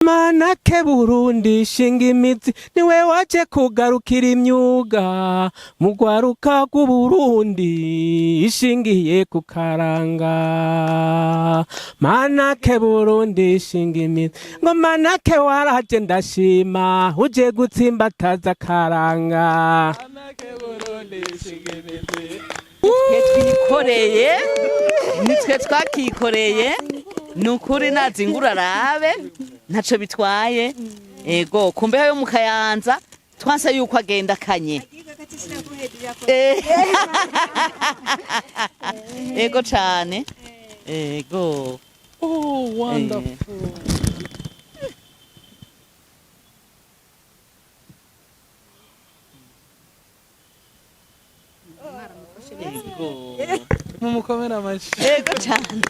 Manake Burundi shinga imizi, niwe waje kugarukira imyuga mu rwaruka rw'Uburundi ishingiye ku karanga. Manake Burundi shinga imizi, ngo manake waraje ndashima, uje gutsimbataza karanga. Twe twikoreye, nitwe twakikoreye. Ni ukuri nazingura arabe, ntaco bitwaye. Ego, kumbeho yo mu Kayanza twanse yuko agenda akanye. Ego cane, ego. Oh, wonderful. Ego. Mumukomere amashi. Ego cane.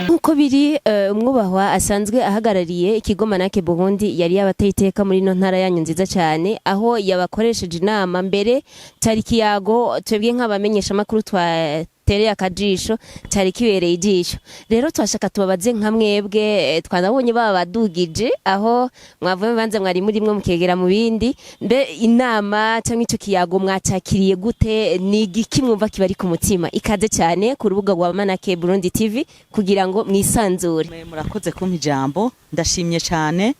Nk'uko biri, umwubahwa asanzwe ahagarariye ikigo Manake Burundi yari yabateye iteka muri ino ntara yanyu nziza cyane, aho yabakoresheje inama. Mbere cyari ikiyago twebwe nk'abamenyeshamakuru twatereye akajisho, cyari kibereye ijisho. Rero twashaka tubabaze nka mwebwe, twanabonye baba badugije aho mwavuye banze mwari murimwe mukegera mu bindi. Mbe inama cyangwa icyo kiyago mwacakiriye gute? Ni igiki mwumva kibari ku mutima? Ikaze cyane ku rubuga rwa Manake Burundi TV kugira ngo mwisanzure. Murakoze kumpa ijambo, ndashimye cyane,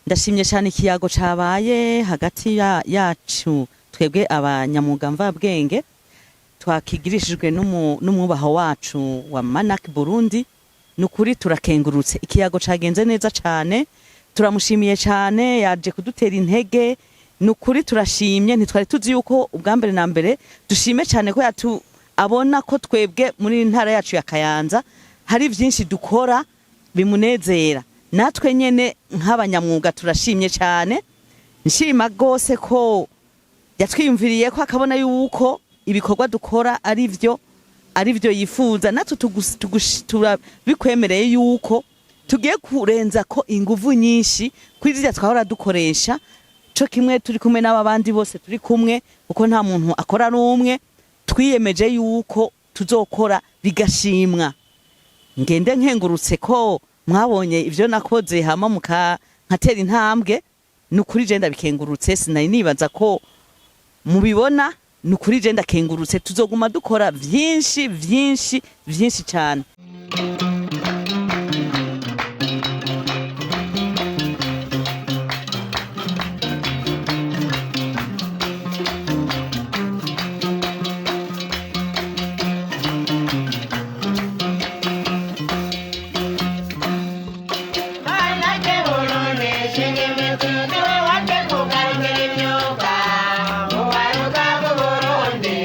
ndashimye cyane ikiyago cabaye hagati yacu twebwe abanyamwuga mvabwenge, twakigirishijwe n'umwubaho wacu wa Manak Burundi. Ni ukuri turakengurutse, ikiyago cagenze neza cyane, turamushimiye cyane, yaje kudutera intege. Ni ukuri turashimye, ntitwari tuzi yuko ubwa mbere na mbere dushime cyane ko yatu abona ko twebwe muri ntara yacu ya Kayanza hari byinshi dukora bimunezera. Natwe nyene nk'abanyamwuga turashimye cyane. Nshima rwose ko yatwiyumviriye ko akabona yuko ibikorwa dukora ari byo yifuza. Natwe turabikwemereye yuko tugiye kurenza ko inguvu nyinshi kuri zirya twahora dukoresha, co kimwe turi kumwe n'aba bandi bose turi kumwe, kuko nta muntu akora ari umwe. Twiyemeje yuko tuzokora bigashimwa. Ngende nkengurutse ko mwabonye ivyo nakoze hama muka nkatera intambwe. Ni ukuri je ndabikengurutse, sinari nibaza ko mubibona. Ni ukuri je ndakengurutse, tuzoguma dukora vyinshi vyinshi vyinshi cyane. Manake Burundi shinga imizi, niwe waje kugarukira imyuga mu rwaruka rw'Uburundi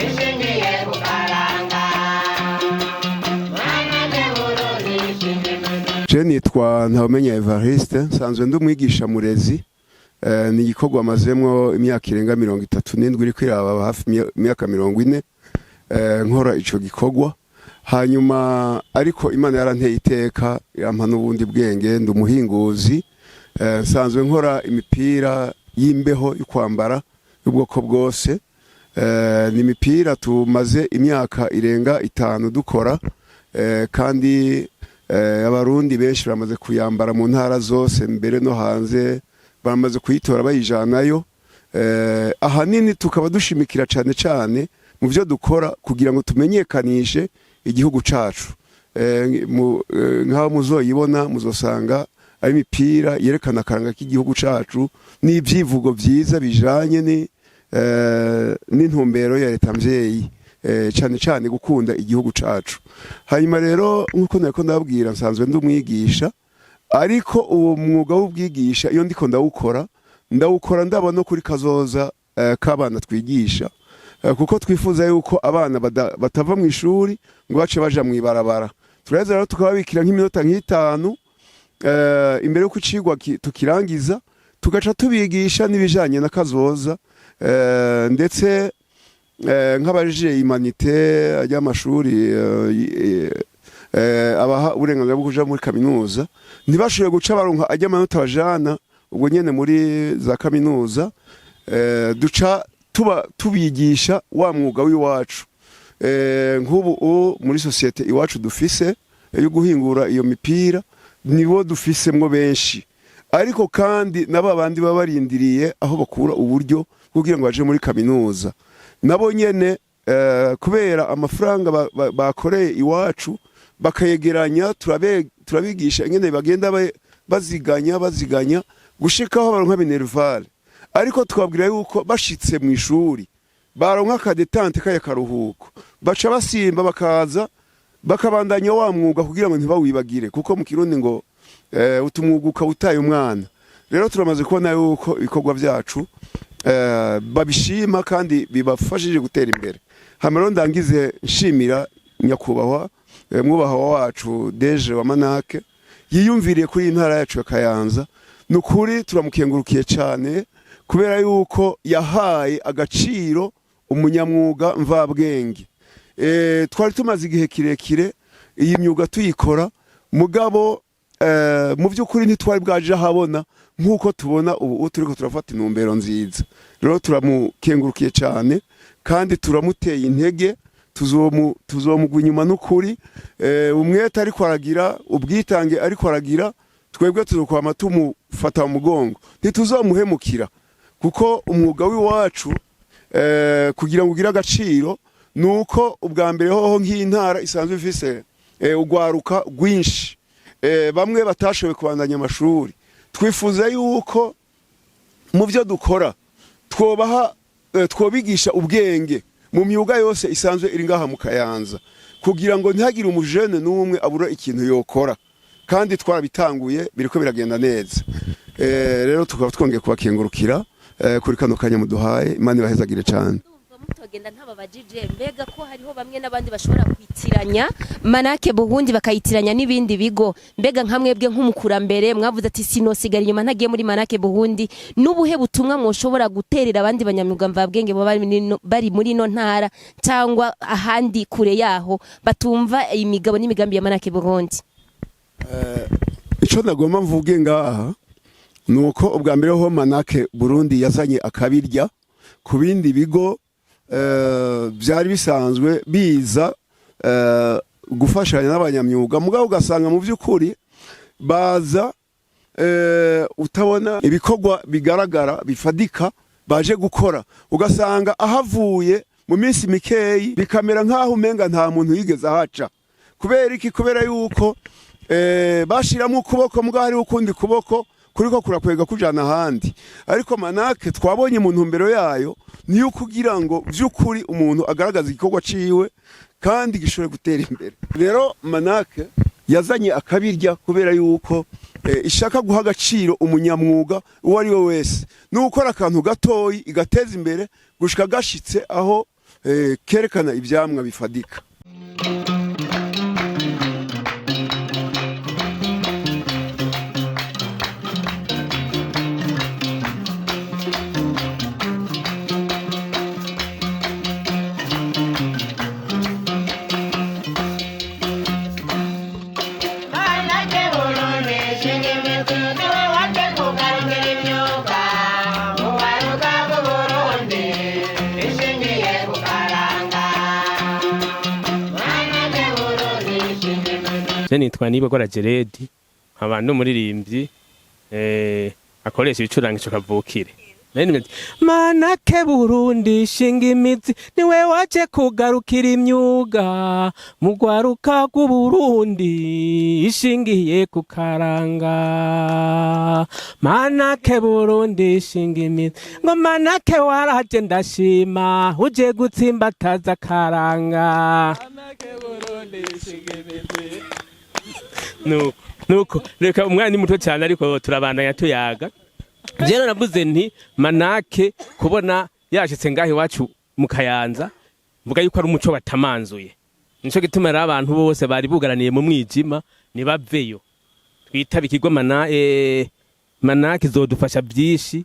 ishingiye ku karanga. Manake Burundi shinga imizi. Je nitwa Ntawumenya Evariste, nsanzwe ndi umwigisha murezi. Ni igikorwa mazemwo imyaka irenga 37, iriko iraba hafi imyaka 40, nkora ico gikorwa. Hanyuma ariko Imana yaranteye iteka, irampa n'ubundi bwenge, ndi umuhinguzi. Nsanzwe nkora imipira y'imbeho yo kwambara y'ubwoko bwose. Ni imipira tumaze imyaka irenga 5 dukora, kandi Abarundi benshi bamaze kuyambara mu ntara zose, mbere no hanze bamaze kuyitora bayijanayo. Ahanini tukaba dushimikira cane cane mu byo dukora kugira ngo tumenyekanishe igihugu cacu. Nk'aho muzoyibona, muzosanga ari imipira yerekana akaranga k'igihugu cacu n'ivyivugo vyiza bijanye n'intumbero ya leta mvyeyi, cane cane gukunda igihugu cacu. Hanyuma rero, nk'uko nariko ndababwira, nsanzwe ndi umwigisha, ariko uwo mwuga w'ubwigisha iyo ndiko ndawukora, ndawukora ndaba no kuri kazoza k'abana twigisha. Kuko twifuza yuko abana batava mu ishuri ngo bace baja mu ibarabara. Turaheza rero tukababikira nk'iminota nk'itanu imbere y'uko icigwa tukirangiza, tugaca tubigisha n'ibijanye na kazoza, ndetse nk'abaje humanités y'amashuri abaha uburenganzira bwo kuja muri kaminuza, ntibashobore guca baronka ajya amanota bajana ubwo nyene muri za kaminuza, duca tuba tubigisha wa mwuga w'iwacu. Nk'ubu muri société iwacu dufise yo guhingura iyo mipira, nibo dufisemwo benshi, ariko kandi nabo bandi baba barindiriye aho bakura uburyo kugira ngo baje muri kaminuza, nabo nyene kubera amafaranga bakoreye iwacu bakayegeranya, turabigisha ingene bagenda baziganya baziganya gushikaho baronka minerval. Ariko twabwira yuko bashitse mu ishuri baronka aka détente kaya karuhuko, baca basimba bakaza bakabandanya wa mwuga kugira ngo ntibawibagire, kuko mu Kirundi ngo utumwuga ukawutaye umwana. Rero turamaze kubona yuko ibikorwa byacu babishima kandi bibafashije gutera imbere. Hama rero ndangize nshimira nyakubahwa mwubahwa wacu DG wa Manake yiyumviriye kuri iyi ntara yacu ya Kayanza. Ni ukuri turamukengurukiye cyane kubera yuko yahaye agaciro umunyamwuga mvabwenge. Twari tumaze igihe kirekire iyi myuga tuyikora, mugabo mu by'ukuri ntitwari bwaje ahabona nk'uko tubona ubu turiko turafata intumbero nziza. Rero turamukengurukiye cyane kandi turamuteye intege, tuzomugwa inyuma n'ukuri. Umwete ariko aragira, ubwitange ariko aragira, twebwe tuzokwama tumufata mu mugongo, ntituzomuhemukira, kuko umwuga w'iwacu kugira ngo ugire agaciro nuko ubwa mbere hoho nk'intara isanzwe ifise ugwaruka rwinshi, bamwe batashoboye kubandanya amashuri, twifuza yuko mu byo dukora twobaha twobigisha ubwenge mu myuga yose isanzwe iri ngaha mu Kayanza, kugira ngo ntihagire umujene n'umwe abura ikintu yokora. Kandi twarabitanguye, biriko biragenda neza. Rero tukaba twongeye kubakengurukira kuri kano kanya muduhaye. Imana ibahezagire cyane. Ndumva mutogenda ntababajije, mbega ko hariho bamwe n'abandi bashobora kwitiranya Manake Burundi bakayitiranya n'ibindi bigo, mbega nka mwebwe nk'umukurambere mwavuze ati sinosigara inyuma ntagiye muri Manake Burundi, n'ubuhe butumwa mwoshobora guterera abandi banyamyuga mvabwenge baba bari muri ino ntara cyangwa ahandi kure yaho batumva imigabo n'imigambi ya Manake Burundi? Ico nagomba mvuge ngaha nuko ubwa mbere ho Manake Burundi yazanye akabirya ku bindi bigo byari bisanzwe biza gufashanya n'abanyamyuga, mugabo ugasanga mu by'ukuri baza utabona ibikorwa bigaragara bifadika baje gukora, ugasanga ahavuye mu minsi mikeyi bikamera nk'aho umenga nta muntu yigeze ahaca. Kubera iki? Kubera yuko bashiramo ukuboko, mugabo hariho ukundi kuboko kuriko kurakwega kujana ahandi. Ariko Manake twabonye mu ntumbero yayo niyo kugira ngo vy'ukuri umuntu agaragaze igikorwa ciwe kandi gishobore gutera imbere. Rero Manake yazanye akabirya kubera yuko ishaka guha agaciro umunyamwuga uwo ari we wese, n'ukora akantu gatoyi igateza imbere gushika gashitse aho kerekana ivyamwa bifadika. Manake Burundi shinga imizi, niwe waje kugarukira imyuga uwaruka bw'Uburundi ishingiye ku karanga. Manake Burundi shinga imizi. Je nitwa Nibogora Geredi, nkaba n'umuririmbyi akoresha ibicurangisho kavukire. Nari nimeze, Manake Burundi shinga imizi, niwe waje kugarukira imyuga mu rwaruka rw'Uburundi ishingiye ku karanga. Manake Burundi shinga imizi, ngo Manake waraje ndashima, uje gutsimbataza akaranga. Manake Burundi shinga imizi. Nuko nuko reka umwana ni muto cyane, ariko turabandanya tuyaga. Rero navuze nti Manake kubona yashitse ngaho iwacu. Mu Kayanza mvuga yuko ari umuco watamanzuye. Nico gituma rero abantu bose bari bugaraniye mu mwijima nibaveyo, twitabe ikigo Manake. Izodufasha byinshi.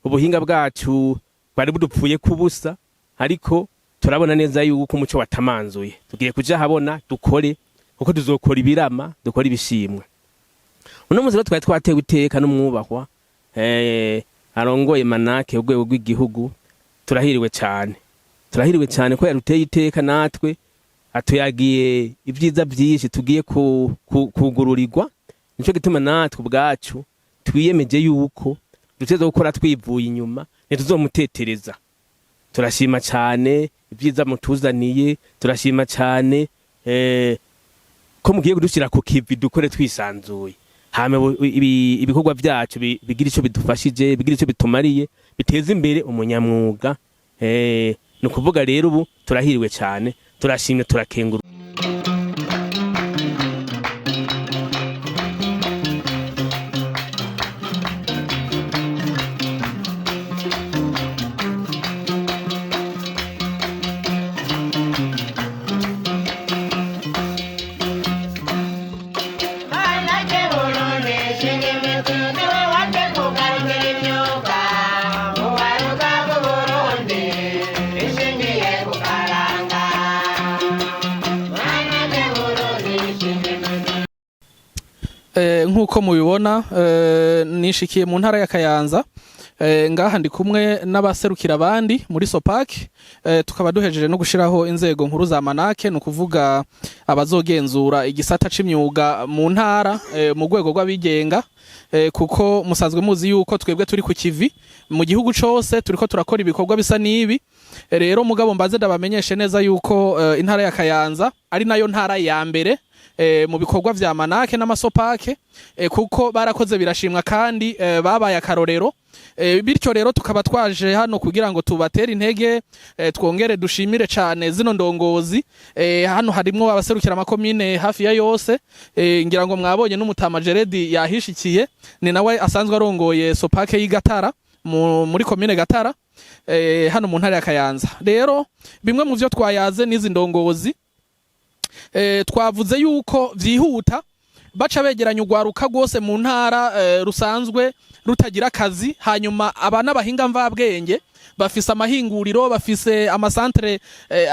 Ubuhinga bwacu bwari budupfuye kubusa, ariko turabona neza yuko umuco watamanzuye. Tugiye kuja habona dukore, kuko tuzokora ibirama, dukora ibishimwe. Uno munsi rero twari twatewe iteka n'umwubahwa arongoye Manake urwego rw'igihugu. Turahiriwe cyane, turahiriwe cyane ko yaruteye iteka natwe atuyagiye ibyiza byinshi tugiye kugururirwa. Nico gituma natwe ubwacu twiyemeje yuko duteza gukora twivuye inyuma, ntituzomutetereza. Turashima cyane ibyiza mutuzaniye, turashima cyane ko mugiye kudushyira ku kivi, dukore twisanzuye, hama ibikorwa byacu bigira icyo bidufashije, bigira icyo bitumariye, biteza imbere umunyamwuga. Ni ukuvuga rero ubu turahiriwe cyane, turashimye, turakengura. Manake Burundi shinga imizi, niwe waje kugarukira imyuga uwaruka bw'Uburundi ishingiye ku karanga. Manake Burundi shinga imizi. Nk'uko mubibona, nishikiye mu ntara ya Kayanza. Ngaha ndi kumwe n'abaserukira abandi muri Sopak. Tukaba duhejeje no gushiraho inzego nkuru za Manake, ni ukuvuga abazogenzura igisata c'imyuga mu ntara, mu rwego rw'abigenga, kuko musanzwe muzi yuko twebwe turi ku kivi mu gihugu cose, turiko turakora ibikorwa bisa n'ibi. Rero mugabo mbaze ndabamenyeshe neza yuko intara ya Kayanza ari nayo ntara ya mbere mu bikorwa vya Manake n'amasopake, kuko barakoze birashimwa kandi babaye akarorero. Bityo rero tukaba twaje hano kugira ngo tubatere intege, twongere dushimire cane zino ndongozi. Hano harimwo abaserukira amakomine hafi ya yose. Ngira ngo mwabonye n'umutama Jeredi yahishikiye, ni nawe asanzwe arongoye Sopake y'igatara muri komine Gatara, hano mu ntara ya Kayanza. Rero bimwe mu vyo twayaze n'izi ndongozi, twavuze yuko vyihuta baca begeranya urwaruka rwose mu ntara rusanzwe rutagira akazi, hanyuma aba n'abahinga mvabwenge bafise amahinguriro, bafise amasantere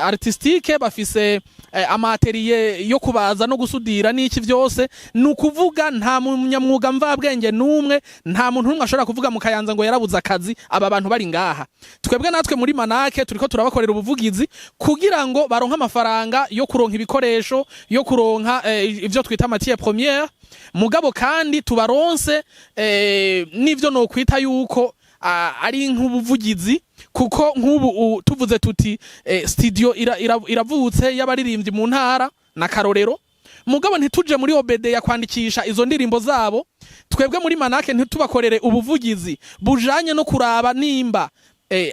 artistique, bafise amateriye yo kubaza no gusudira n'iki vyose. Ni ukuvuga nta munyamwuga mvabwenge n'umwe, nta muntu n'umwe ashobora kuvuga mu Kayanza ngo yarabuze akazi aba bantu bari ngaha. Twebwe natwe muri Manake turiko turabakorera ubuvugizi kugira ngo baronke amafaranga yo kuronka ibikoresho, yo kuronka ivyo twita matière première, mugabo kandi tubaronse n'ivyo nokwita yuko ari nk'ubuvugizi, kuko nk'ubu tuvuze tuti studio iravutse y'abaririmbyi mu ntara na karorero, mugabo ntituje muri OBD ya kwandikisha izo ndirimbo zabo, twebwe muri Manake ntitubakorere ubuvugizi bujanye no kuraba nimba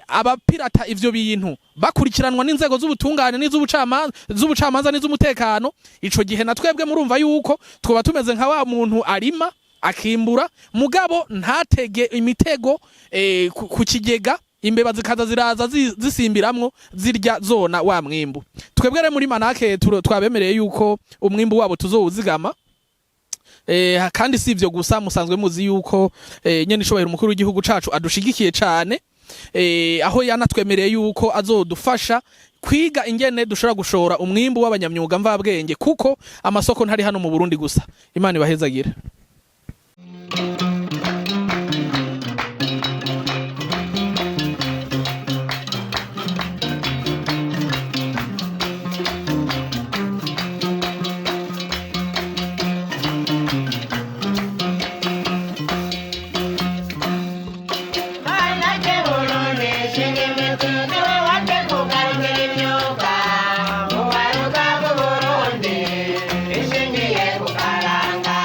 abapirata ivyo bintu bakurikiranwa n'inzego z'ubutungane n'iz'ubucamanza, z'ubucamanza n'iz'umutekano. Ico gihe na twebwe murumva yuko twoba tumeze nka wa muntu arima akimbura, mugabo ntatege imitego ku kigega, imbeba zikaza ziraza zisimbiramwo zirya zona wa mwimbu. Twebwe rero muri Manake twabemereye yuko umwimbu wabo tuzowuzigama. Kandi si ivyo gusa, musanzwe muzi yuko nyene ishobora umukuru w'igihugu cacu adushigikiye cane, aho yanatwemereye yuko azodufasha kwiga ingene dushobora gushora umwimbu w'abanyamyuga mvabwenge, kuko amasoko ntari hano mu Burundi gusa. Imana ibahezagire. Manake Burundi shinga imizi, niwe waje kugarukira imyuga uwaruka bw'Uburundi ishingiye ku karanga.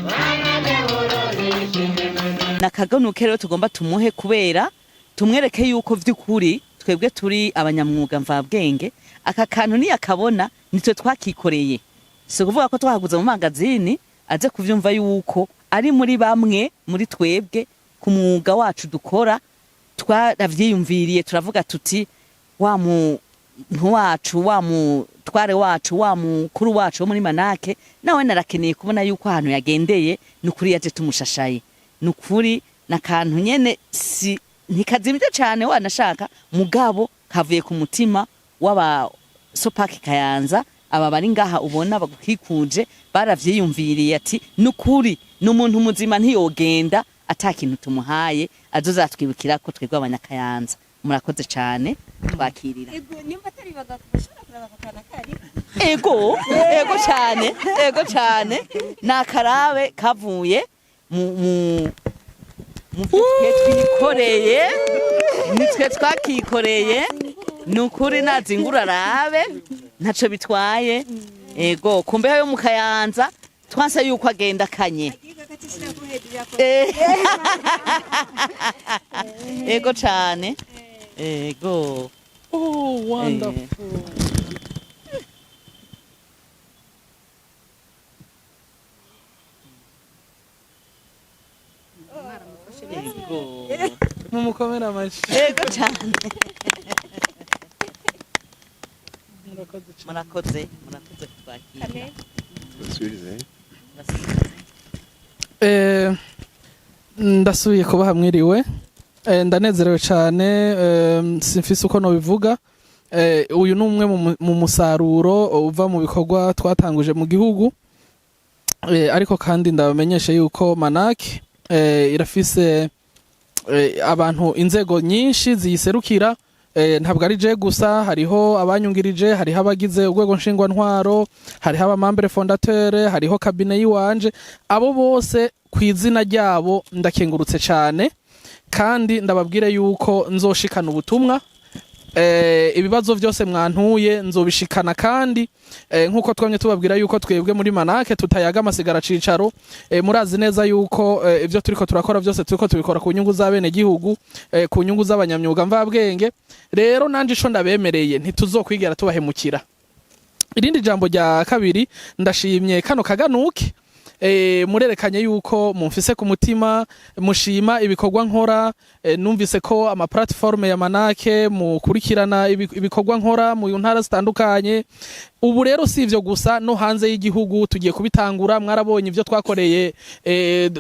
Manake Burundi shinga imizi. Nakaganuke rero tugomba tumuhe kubera tumwereke yuko vy'ukuri twebwe turi abanyamwuga mvabwenge. Aka kantu niyakabona nitwe twakikoreye, si ukuvuga ko twahaguze mu magazini, aze kuvyumva yuko ari muri bamwe muri twebwe ku mwuga wacu dukora. Twaravyiyumviriye, turavuga tuti wa muntu wacu, wa mutware wacu, wa mukuru wacu wo muri Manake, nawe narakeneye kubona yuko ahantu yagendeye nukuri yaje tumushashaye. Nukuri nakantu nyene si ntikazimvye cane, wanashaka, mugabo kavuye ku mutima w'aba Sopaki Kayanza. Aba bari ngaha ubona bagukikuje baravyiyumviriye ati nukuri ni umuntu muzima, ntiyogenda ata kintu tumuhaye, azozatwibukira ko twebwe Abanyakayanza. Murakoze cane twakirira. Ego, nimba atari bagashobora kuraba akana kari. Ego, ego cyane, ego cyane. Ni akarabe kavuye mu byo twe twikoreye, nitwe twakikoreye. Ni ukuri nazingura arabe, ntaco bitwaye. Ego, kumbeho yo mu Kayanza twanse yuko agenda akanye. Ego cyane, ego. Oh, wonderful. Ego. Mumukomere amashi. Ego cyane. Murakoze cyane. Murakoze, murakoze kutwakira. Basubirize. Ndasubiye kubaha mwiriwe. Ndanezerewe cyane, simfise uko nobivuga. Uyu ni umwe mu musaruro uva mu bikorwa twatanguje mu gihugu. Ariko kandi ndabamenyesha yuko Manak irafise abantu, inzego nyinshi ziyiserukira. Ntabwo ari je gusa, hariho abanyungirije, hariho abagize urwego nshingwantwaro, hariho aba membres fondateurs, hariho cabinet yiwanje. Abo bose ku izina ryabo ndakengurutse cyane, kandi ndababwire yuko nzoshikana ubutumwa. Ibibazo byose mwantuye nzobishikana, kandi nkuko twamye tubabwira yuko twebwe muri Manake tutayaga amasigara cicaro. Murazi neza yuko ibyo turiko turakora byose turiko tubikora ku nyungu z'abene gihugu, ku nyungu z'abanyamyuga mvabwenge. Rero nanje ico ndabemereye, ntituzokwigera tubahemukira. Irindi jambo rya kabiri, ndashimye kano kaganuke. Murerekanye yuko mumfise ku mutima, mushima ibikorwa nkora. Numvise ko ama plateforme ya Manake mukurikirana ibikorwa nkora mu ntara zitandukanye. Ubu rero si ivyo gusa, no hanze y'igihugu tugiye kubitangura. Mwarabonye ivyo twakoreye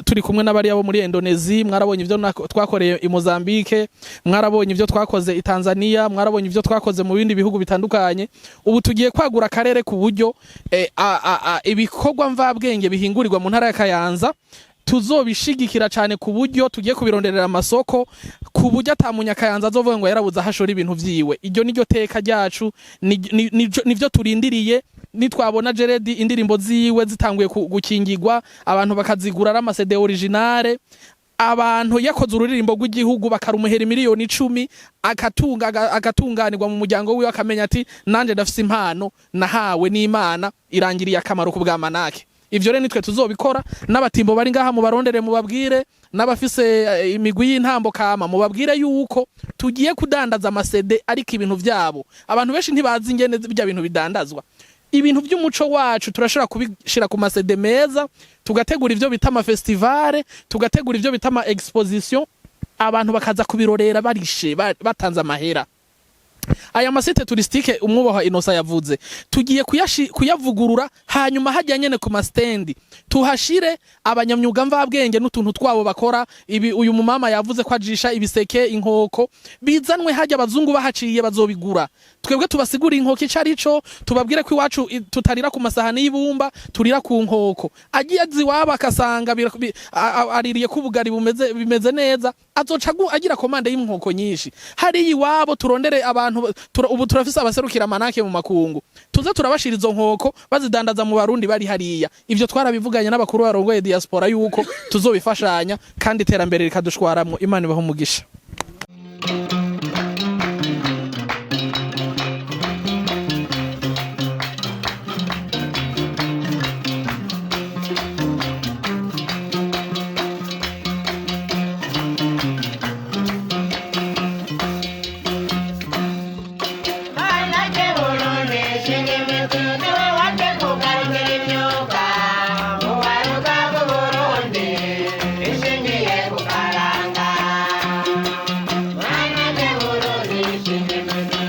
turi kumwe n'abariya bo muri Indonesia, mwarabonye ivyo twakoreye i Mozambique, mwarabonye ivyo twakoze i Tanzania, mwarabonye ivyo twakoze mu bindi bihugu bitandukanye. Ubu tugiye kwagura akarere ku buryo ibikorwa mvabwenge bihingurirwa mu ntara ya Kayanza tuzobishigikira cyane, ku buryo tugiye kubironderera amasoko, ku buryo ata munyakayanza azovuga ngo yarabuze aho ashora ibintu vyiwe. Iryo niryo teka ryacu, nivyo turindiriye. Nitwabona Jeredi indirimbo ziwe zitanguye gukingirwa, abantu bakazigura ari ama CD originale, abantu yakoze ururirimbo rw'igihugu bakarumuhera miliyoni 10, akatunga, agatunganirwa mu muryango wiwe, akamenya ati nanje ndafise impano nahawe n'Imana irangiriye akamaro ku bwa Manake. Ivyo rero nitwe tuzobikora. N'abatimbo bari ngaha mubarondere, mubabwire, n'abafise imigwi y'intambo kama mubabwire yuko tugiye kudandaza ama CD. Ariko ibintu vyabo abantu benshi ntibazi ingene bijya bintu bidandazwa. Ibintu by'umuco wacu turashobora kubishira ku ma CD meza, tugategura ivyo bita ama festival, tugategura ivyo bita ama exposition, abantu bakaza kubirorera barishe, batanze amahera. Aya ma sites touristiques umwubahwa Inosa yavuze, tugiye kuyavugurura, hanyuma hajya nyene ku ma stands tuhashire abanyamyuga mvabwenge n'utuntu twabo bakora. Ibi uyu mumama yavuze ko ajisha ibiseke, inkoko, bizanwe hajya, abazungu bahaciye bazobigura. Twebwe tubasigura inkoko ico arico, tubabwire ko iwacu tutarira ku masahani y'ibumba, turira ku nkoko. Agiye azi iwabo akasanga aririye ko ubugari bumeze bimeze neza, azoca agira commande y'inkoko nyinshi hariya iwabo. Turondere abantu, ubu turafise abaserukira Manake mu makungu, tuze turabashira izo nkoko bazidandaza mu Barundi bari hariya. Ivyo twarabivuganye n'abakuru barongoye diaspora yuko tuzobifashanya, kandi iterambere rikadushwaramwo. Imana ibaho umugisha.